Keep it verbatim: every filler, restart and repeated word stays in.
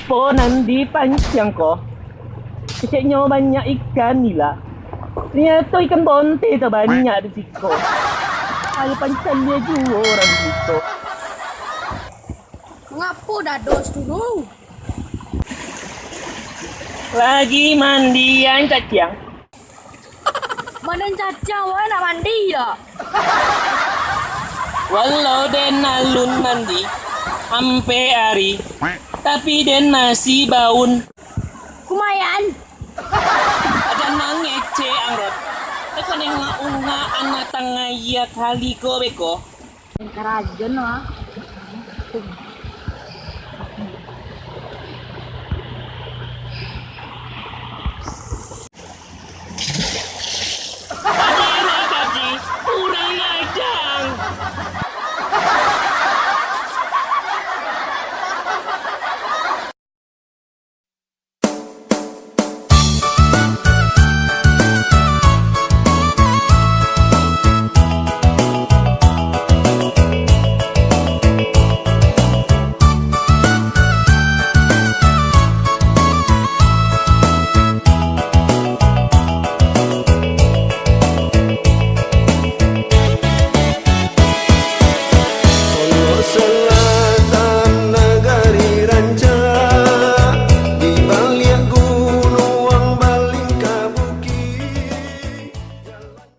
Apo nan dipanciang ko? Keceknyo banyak ikan nila. Tanyato ikan bonte tu banyak di siko. Ayo panciang dia juo urang di siko. Mangapo dados tu, Nung? Lagi mandian, Cacang. Mandian Cacang, wak nak mandi dak? Walau den alun mandi ampek ari, tapi den masih baun. Kumayan. Jan mangecek, Angrot. Teko nengok ungak anak tangah iya kali ko beko. Karajan lah.